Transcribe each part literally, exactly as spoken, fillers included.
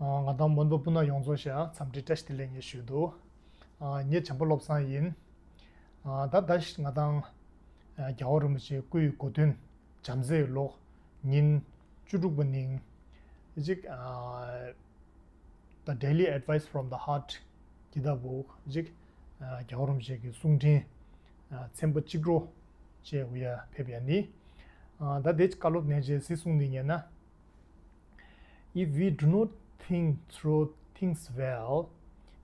ང་དང་མོན་པ་སྤུན་ཟླ་ཡོངས་རྫོགས་ཤ་འཚམས་འདྲི་བཀྲ་ཤིས་བདེ་ལེགས་ངས་ཞུས་འདུག་ངས་བྱམས་པ་བློ་བཟང་ཡིན། ད་ད་ང་དང་རྒྱལ་བ་རིན་པོ་ཆེའི་སྐུའི་གོ་སྟོན་བྱམས་བརྩེའི་ལོ་ཉིན་བཅུ་དྲུག་པ་ནིང་གཅིག The Daily Advice from the Heart ཀྱི་ད་བུ་གཅིག་རྒྱལ་བ་རིན་པོ་ཆེ་གི་གསུང་འཕྲིན་ཚན་པ་གཅིག་རོ་བཅས་འུ་ཡ་ཕེབས་ཡ་ནི། ད་དེ་བཀའ་སློབ་ནས་རྗེས་སྲིད་གསུང་འདི་ཉན་ན། If we do not think through things well,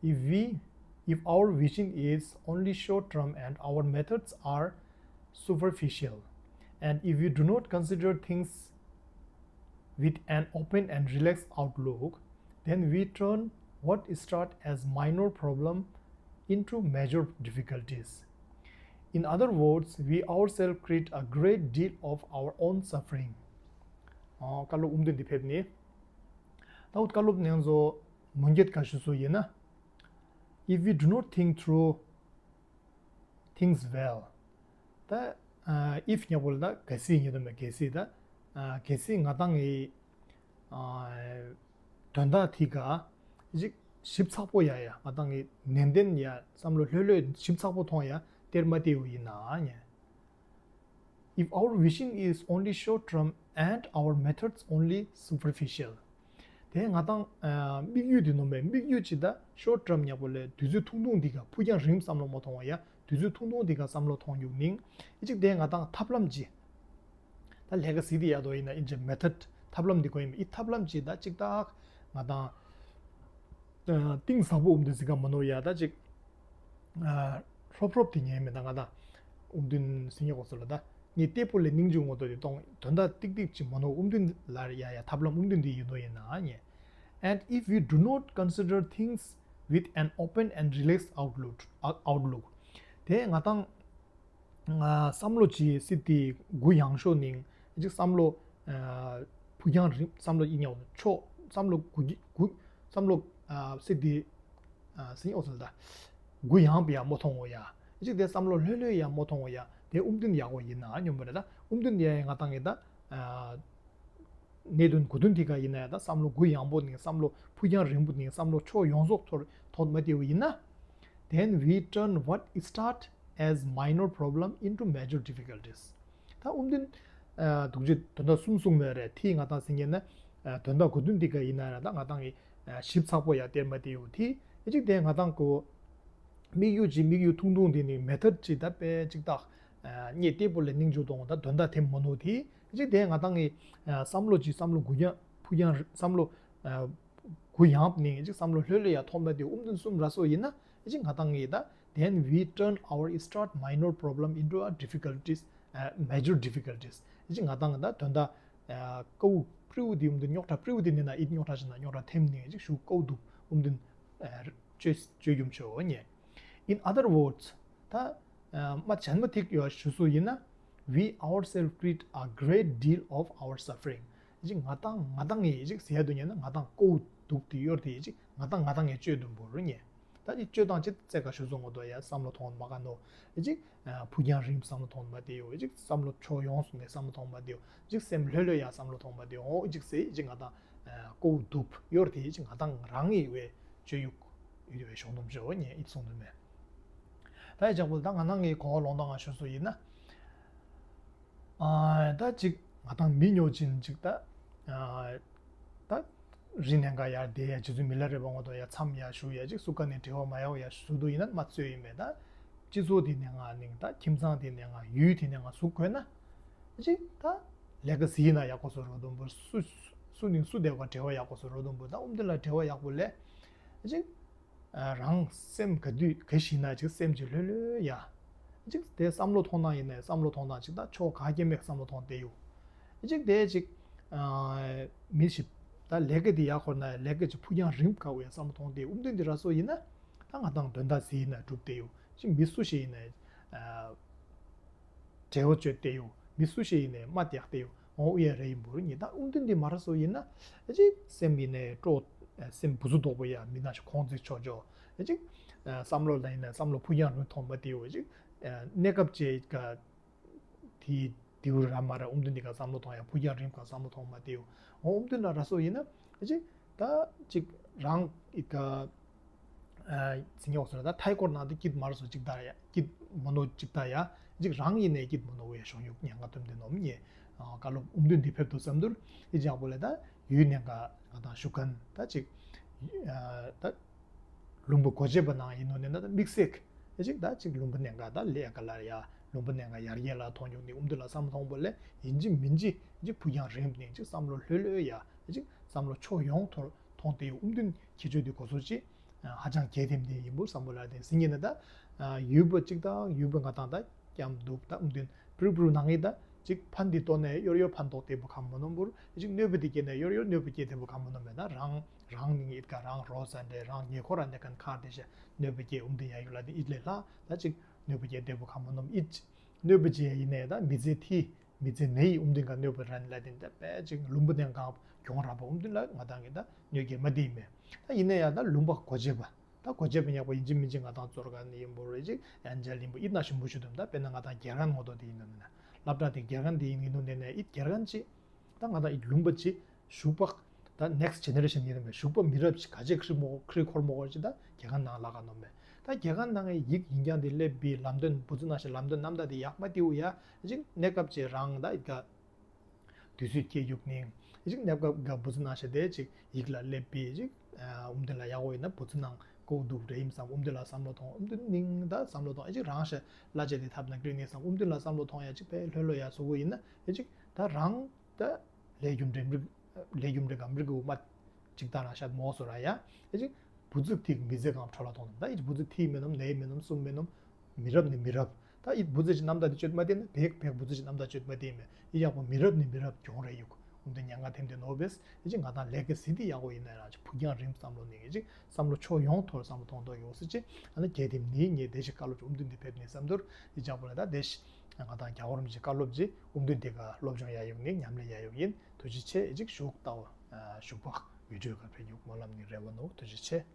if we if our vision is only short term and our methods are superficial, and if we do not consider things with an open and relaxed outlook, then we turn what start as minor problem into major difficulties. In other words, we ourselves create a great deal of our own suffering. ཨོ། བཀའ་སློབ་ཨུམ་དོན་འདི་ཕེབས་ནི། ད་འུ་བཀའ་སློབ་ནང་ཚོ་མུན་སྐྱེད་ག་ཞུ་སུ་ཡིན་ན། If we do not think through things well. ད་if ཉག་པོ་ལ་ད་གལ་སྲིད་ཉེ་དུ་མེད་གལ་སྲིད་ད་གལ་སྲིད་ང་དང་གི་དོན་དག་དེ་ག་ཅིག་ཞིབ་ཚགས་པོ་ཡ་ཡ་ང་དང་གི་ནན་ཏན་ཡ་བསམ་བློ་ལྷོད་ལྷོད་ཞིབ་ཚགས་པོ་མཐོང་ཡ་གཏེར་མ་དེའུ་ཡིན་ན་ཉེ། If our vision is only short term and our methods only superficial. དེ་ང་དང་དམིགས་ཡུལ་དེ་ནོ་མེད་དམིགས་ཡུལ་ཅི་ད་short term ཉག་པོ་ལས་དུས་ཚོད་ཐུང་ཐུང་འདི་ག་ཕུགས་རྒྱང་རིང་བསམ་བློ་མ་ཐོང་བ་ཡ་དུས་ཚོད་ཐུང་ཐུང་འདི་ག་བསམ་བློ་ཐོང་ཡུག་ནིང་ཨི་ཅིག་དེ་ང་དང་ཐབས་ལམ་ཅི། ད་ལས་ཀ་ཟིག་དེ་ཡ་དོ་ཡིན་ན་ཨིན་ཅི་method ཐབས་ལམ་འདི་གོ་ཡིན་མི་ཨི་ཐབས་ལམ་ཅི་ད་ཅིག་ད་ང་དང་གཏིང་ཟབ་པོ་འུམ་དེ་ཟིག་ག་མ་ནོ་ཡ་ད་ཅིག་ཧྲོབ་ཧྲོབ་དེ་ཉན་མེད་ད་ང་ད་ཨུམ་དུན་སིང་ཡ་གོ་སོ་ལ་ད་ངས་ཏེ་པོ་ལས་སྙིང་རྗེ་ངོ་ཏོ་དེ་གཏོང་དོན་དག་ཏིག་ཏིག་ཅིག་མ་ནོ་ཨུམ་དུན་ལ་ཡ་ཡ་ཐབས་ལམ་ཨུམ་དུན་དེ་ཡིན་ནོ་ཡིན་ན་ཉེ། And if we do not consider things with an open and relaxed outlook, outlook དེ་ང་དང་བསམ་བློ་ཅི་སྲིད་དེ་གུ་ཡངས་ཤོས་ནིང་ཅིག་བསམ་བློ་ཕུགས་རྒྱང་རིང་བསམ་བློ་ཡིན་ཡང་ཆོག་བསམ་བློ་གུ་གུ་བསམ་བློ་སྲིད་དེ་སྲིད་ཨོ་ཚོད་ད་གུ་ཡངས་པ་ཡ་མོ་མཐོང་འོ་ཡ་ཅིག་དེ་བསམ་བློ་ལྷོད་ལྷོད་ཡ་མོ་མཐོང་འོ་ཡ་དེ་ཨུམ་དུན་ཡག་པོ་ཡིན་ན་སྙོམས་པ་རེད་ད་ཨུམ་དུན་ཡ་ཡ་ང་དང་ངེ་ད། གནད་དོན་གོ་དོན་དེ་ག་ཡིན་ན་ཡང་ད་བསམ་བློ་གུ་ཡངས་པོ་ནས་བསམ་བློ་ཕུགས་རྒྱང་རིང་པོ་ནས་བསམ་བློ་ཕྱོགས་ཡོངས་རྫོགས་ཐོར་ཐོག་མ་བལྟས་པ་ཡིན་ན། Then we turn what start as minor problem into major difficulties. ད་ཨུམ་དུན་དུག་ཅི་དོན་དག་གསུམ་གསུངས་མེད་རེད་དེ་ང་དང་ཟིན་ཉེ་ན་དོན་དག་གོ་དོན་དེ་ག་ཡིན་ན་ཡང་ད་ང་དང་གི་ཞིབ་ཚགས་པོ་ཡ་གཏེར་མ་བལྟས་ཡོད་དེ་ཨེ་ཅིག་དེ་ང་དང་གོ་དམིགས་ཡུལ་གྱི་དམིགས་ཡུལ་ཐུང་ཐུང་དེ་ནི་མེ་ཐར་ཅིག་ད་པའི་ཅིག་ད་གནས་སྟེགས་པོ་ལས་སྙིང་རྗེ་གཏོང་ད་དོན་དག་དེ་མ་ནོར་དེ་ཅིག་དེ་ང་དང་གི་བསམ་བློ་ཅིག་བསམ་བློ་གུ་ཡངས་ཕུགས་རྒྱང་བསམ་བློ་གུ་ཡངས་ནས་ཅིག་བསམ་བློ་ལྷོད་ལྷོད་ཡ་ཐོག་མ་དེ་ཨུམ་དུན་གསུམ་ར་སོ་ཡིན་ན་ཅིག་ང་དང་གི་ད་then we turn our start minor problem into a difficulties, uh, major difficulties. ཅིག་ང་དང་གི་ད་དོན་དག་ཀའུ་པྲིའུ་དེ་ཨུམ་དུན་རྙོག་དྲ་པྲིའུ་དེ་ནི་ན་ཨིད་རྙོག་དྲ་ཅིག་ན་རྙོག་དྲ་ཐེམ་ནས་ཅིག་ཞུ་ཀའུ་དུ་ཨུམ་དུན་བཅོས་བཅོས་རྒྱུམ་ཆོ་ཉེ། In other words, ད་མ་བྱན་མ་ཐིག་ཡོད་ཞུ་སུ་ཡིན་ན། We ourselves create a great deal of our suffering. ཅིག་ང་དང་ང་དང་ངས་ཅིག་ཟེར་དུ་ཉན་ན་ང་དང་ཀོ་དུག་དེ་ཡོད་དེ་ཅིག་ང་དང་ང་དང་ངས་བཅོས་དུ་འབུར་ཉེ། ད་ཅིག་བཅོས་དང་ཅིག་རྩེ་ག་ཞུ་སོང་ངོ་དོ་ཡ་བསམ་བློ་ཐོང་མ་ག་ནོ། ཅིག་ཕུགས་རྒྱང་རིང་བསམ་བློ་ཐོང་མ་དེ་ཡོད་ཅིག་བསམ་བློ་ཕྱོགས་ཡོངས་སུ་ནས་བསམ་བློ་ཐོང་མ་དེ་ཡོད་ཅིག་སེམས་ལྷོད་ལྷོད་ཡ་བསམ་བློ་ཐོང་མ་དེ་ཡོད་ཅིག་ཟེར་ཅིག་ང་དང་ཀོ་དུག་ཡོད་དེ་ཅིག་ང་དང་རང་ངས་བས། སྤྱོད་ཡུག་ཡོད་པའི་གཞུང་དུམ་བརྗོད་ཉེ་ཨིད་སོང་དུ་མེད། ད་ཡི་ཇག་པོ་ད་ང་ནང་གི་གོ་བ་ལོང་དང་ང་ཞུ་སུ་ཡིན་ན། ཨ་ད་ཅིག་ང་དང་མི་ཉོ་ཅིན་ཅིག་ད་ཨ་ད་རི་ནས་འགའ་ཡར་བསྡད་ཡ་རྗེ་བཙུན་མི་ལ་རས་པ་ངོ་དོ་ཡ་མཚམས་ཡ་ཞུ་ཡ་ཅིག་སུ་ག་ནས་དྲི་བ་མ་ཡ་བ་ཡ་ཞུ་དུ་ཡིན་ན་མ་རྩོད་ཡིན་མེད་ད། སྤྱི་ཚོགས་དེ་ནས་ང་ནིང་ད་ཁྱིམ་ཚང་དེ་ནས་ང་ཡུལ་དེ་ནས་ང་ཟུག་དགོས་ན། ཅིག་ད་ལས་ཀ་ཟིན་ན་ཡག་པོ་སུ་རོ་དུམ་བུར་སུ་སུ་ནིང་སུ་བསྡད་ག་དྲི་བ་ཡག་པོ་སུ་རོ་དུམ་བུར་ད་ཨུམ་དེ་ལ་དྲི་བ་ཡག་པོ་ལས། ཅིག་རང་སེམས་ག་དུས་ག་ཞིག་ན་ཅིག་སེམས་ཅིག་ལྷོད་ལྷོད་ཡ། ཅིག་དེ་བསམ་བློ་ཐོང་ན་ཡིན་ནའི་བསམ་བློ་ཐོང་ན་ཅིག་ད་ཕྱོགས་ག་སྐྱེ་མེད་བསམ་བློ་ཐོང་དེ་ཡོད། ཅིག་དེ་ཅིག་མི་ཞིག་ད་ལས་ཀ་དེ་ཡག་ཁོར་ན་ལས་ཀ་ཅིག་ཕུགས་རྒྱང་རིང་དཀའ་བའི་བསམ་བློ་ཐོང་དེ་ཡོད་ཨུམ་དོན་དེ་ར་སོ་ཡིན་ན་ད་ང་དང་དོན་དག་ཟིན་ན་གྲུབ་དེ་ཡོད་ཅིག་མི་སུ་ཞིག་ཡིན་ནའི། འབྲེལ་བ་བཅོས་ཏེ་ཡོད། མི་སུ་ཞིག་ཡིན་ནའི་མ་བཏེག་སྟེ་ཡོད། འོང་ཨུ་ཡ་རེ་ཡིན་འབུར་ཉི་ད་ཨུང་ཏིན་འདི་མ་ར་སོ་ཡིན་ན། ཅིག་སེམས་ཡིན་ནའི་སྤྲོ། སེམས་བུ་ཚུ་དོག་པོ་ཡ་མི་ན་ཞིག་ཁོང་ཚིག་ཆོག་ཆོག་ཅིག་བསམ་བློ་ལ་ཡིན་ནའི་བསམ་བློ་ཕུགས་རྒྱང་རིང་ཐོང་མ་དེ་ཡོད་ཅིག་གནས་སྐབས་ཅིག་ག་དེ་དེའུ་ར་མ་ར་ཨུང་ཏིན་འདི་ག་བསམ་བློ་ཐོང་ཡ་ཕུགས་རྒྱང་རིང་ག་བསམ་བློ་ཐོང་མ་དེ་ཡོད། འོང་ཨུང་ཏིན་ལ་ར་སོ་ཡིན་ན། ཅིག་ད་ཅིག་རང་ཨི་ཀ་ཨ་ཚིག་ཉོག་སོ་ད་ཐའི་སྐོར་ནང་དུ་སྐྱིད་མར་སོ་ཅིག་ད་ཡ་སྐྱིད་མོ་ནོ་ཅིག་ད་ཡ་ཅིག་རང་ཡིན་ནས་སྐྱིད་མོ་ནོ་བའི་ཤོང་ཡུག་ཉེན་ཁ་ཐོན་ཏེ་ནོམ་ཉེ་བཀའ་སློབ་ཨུམ་དུན་འདི་ཕེབས་འདུག་བསམ་དུར་ཨི་ཅག་པོ་ལས་ད་ཡུལ་ཉེན་ཁ་ང་དང་ཞུ་མཁན་ད་ཅིག་ཨ་ད་ལུང་པ་གོ་འབྱེད་པ་ནང་ཡིན་ནོ་ནས་ན་ད་དམིགས་བསལ་གྱི་ཅིག་ད་ཅིག་ལུང་པ་ཉེན་ཁ་ད་ལས་ཀ་ལ་ཡ་ལུང་པ་ཉེན་ཁ་ཡར་རྒྱས་ལ་གཏོང་ཡུག་ནི་ཨུམ་དུན་ལ་བསམ་མཐོང་པོ་ལས་ཡིན་གཅིག་མིན་གཅིག་ཅིག་ཕུགས་རྒྱང་རིང་ནས་ཅིག་བསམ་བློ་ལྷོད་ལྷོད་ཡ་ཅིག་བསམ་བློ་ཕྱོགས་ཡོངས་ཐོར་མཐོང་དེ་ཡོད་ཨུམ་དུན་ཁྱེད་ཚོས་དེ་གོ་སོ་ཅི་ཧ་ཅང་གལ་ཐེམ་དེ་ཡིན་པོ་བསམ་བློ་ལ་དེ་སིང་ངེ་ནི་ད་ཡུལ་པོ་གཅིག་དང་ཡུལ་པོ་ང་དང་ད་སྐྱམ་འདུག་ད་ཨུམ་དུན་པྲུ་པྲུ་ནང་ངེ་ད་གཅིག་ཕན་དེ་ཏོ་ནས་ཡོར་ཡོར་ཕན་ཏོག་དེ་པོ་ཁམ་མོ་ནོམ་པུར་གཅིག་གནོད་པ་དེ་སྐྱེ་ནས་ཡོར་ཡོར་གནོད་པ་སྐྱེ་དེ་པོ་ཁམ་མོ་ནོམ་མེད་ན་རང་རང་ནི་ངེ་ད་རང་རོ་ས་འདྲེ་རང་ཉེ་འཁོར་ར་ནས་གན་ཁར་དེ་ཤ་གནོད་པ་སྐྱེ་ཨུམ་དུན་ཡ་ཡུལ་ལ་དེ་ཨིད་ལས་ལྷ་ད་གཅིག་གནོད་པ་སྐྱེ་དེ་པོ་ཁམ་མོ་ནོམ་ཨིད་གནོད་པ་སྐྱེ་ཡིན་ནས་ད་མི་ཚེ་ཐི་མི་ཚེ་ནི་ཡི་ཨུམ་དུན་ག་གནོད་པ་རན་ལ་དེ་འདྲ་པས་ཅིག་ལུང་པ་དེ་གང་གྱོང་རག་པ་ཨུམ་དུན་ལ་ང་དང་གི་ད་གནོད་སྐྱེལ་མ་དེ་ཡིན་མེད། ད་ཡིན་ན་ཡང་ད་ལུང་པ་གོ་འབྱེད་པ་ད་གོ་འབྱེད་པ་ཉག་པ་ཡིན་གཅིག་མིན་གཅིག་ང་དང་ཚོར་ག་ནི་ཡིན་པོ་རེ་ཅིག་ཡང་འཇལ་ཡིན་པོ་ཨིད་ན་ཞིམ་པོ་ཞུ་དུམ་ད་དཔེར་ན་ང་དང་རྒྱལ་ཁང་ངོ་ཐོག་དེ་ཡིན་ནམ་ན་སློབ་གྲྭ་དེ་རྒྱལ་ཁང་དེ་ཡིན་ནོ་དེ་ནས་ཨིད་རྒྱལ་ཁང་ཅིག་ད་ང་དང་ཨིད་ལུང་པ་ཅིག་ཞུགས་པ་ད་next generation ཡིན་ནམ་ཞུགས་པ་མི་རབས་ཅིག་ག་ཅིག་ཁྲི་མོ་ཁྲི་འཁོར་མོ་འཁོར་ཅིག་ད་རྒྱལ་ཁང་ནང་ལ་ག་ནོ་མེད། ད་རྒྱལ་ཁང་ནང་ཡིག་ཡིན་ཀྱང་དེ་སླེབས་པའི་ལམ་སྟོན་བུ་ཚུ་ནང་ཞིག་ལམ་སྟོན་རྣམ་དག་དེ་ཡག་མ་དེའུ་ཡ་ཅིག་གནས་སྐབས་ཅིག་རང་ད་ཨིད་ག་དུས་ཚོད་སྐྱེལ་རྒྱུག་ནི། ཅིག་གནས་སྐབས་འགའ་བུ་ཚུ་ནང་ཞེ་དེ་ཅིག་ཡིག་ལ་སླེབས་པའི་ཅིག་ཨུམ་དེ་ལ་ཡག་པོ་ཡིན་ན་བུ་ཚུ་ནང་ཀོ་འདུག་རེ་ཡིན་བསམ་ཨུམ་དེ་ལ་བསམ་བློ་ཐོང་ཨུམ་དེ་ནིང་ད་བསམ་བློ་ཐོང་ཨེ་ཅིག་རང་ཤ་བླ་ཆེ་དེ་ཐབ་ན་ཀྲི་ནི་བསམ་ཨུམ་དེ་ལ་བསམ་བློ་ཐོང་ཡ་ཅིག་པས་ལྷོད་ལྷོད་ཡ་སོ་གོ་ཡིན་ན་ཨེ་ཅིག་ད་རང་ད་ལས་རྒྱུ་འབྲས་མི་རིགས་ལས་རྒྱུ་འབྲས་གམ་རིགས་གི་དབུ་མ་ཅིག་ད་རང་ཤ་མོ་སོ་ར་ཡ་ཨེ་ཅིག་བུ་ཚུ་ཐིག་མི་ཚེ་གང་འཕྲོ་ལ་ཐོང་ད་ཨེ་ཅིག་བུ་ཚུ་ཐིག་མེ་ནོམ་ནའི་མེ་ནོམ་གསུམ་མེ་ནོམ། མི་རབས་ནས་མི་རབས། ད་ཨི་བུ་ཚ་ཅིག་རྣམ་ཐར་དེ་བཅོས་མ་བསྡད་ན་བེག་བེག་བུ་ཚ་ཅིག་རྣམ་ཐར་བཅོས་མ་བསྡད་མེད། ཨི་ཡག་པོ་མི་རབས་ནས་མི་རབས་གྱོང་རེ་ཡོད། འོན་ཏེ་ཉེན་ཁ་ཐེམ་དེ་ནོ་བེས་ཨི་ཅིག་ང་དང་ལས་ཀ་ཟི་དེ་ཡག་པོ་ཡིན་ན་རང་ཅིག་ཕུགས་རྒྱང་རིང་བསམ་བློ་ནས་ཨི་ཅིག་བསམ་བློ་ཕྱོགས་ཡོངས་ཐོར་བསམ་བློ་གཏོང་ཐོག་ཡོད་སྲིད་ཅིག་ཨ་ནི་གལ་ཏེ་ནི་ངས་བདེ་ཞིག་བཀའ་སློབ་ཅིག་ཨུམ་དུན་དེ་ཕེབས་ནས་བསམ་དོར་ཨི་ཅག་པོ་ལ་ད་བདེ་ཞིག་ང་དང་རྒྱ་གོ་རམ་ཅིག་བཀའ་སློབ་ཅིག་ཨུམ་དུན་དེ་ག་སློབ་སྦྱོང་ཡ་ཡོང་ནས་ཉམས་ལེན་ཡ་ཡོང་ཡིན། ཐུགས་རྗེ་ཆེ། ཨི་ཅིག་ཞུགས་ལྟ་བ་ཞུགས་པ་བི་ཌིའོ་ག་ཕེབས་ཡོད་སྨོན་ལམ་ནི་རེ་བ་ནོ། ཐུགས་རྗེ་ཆེ།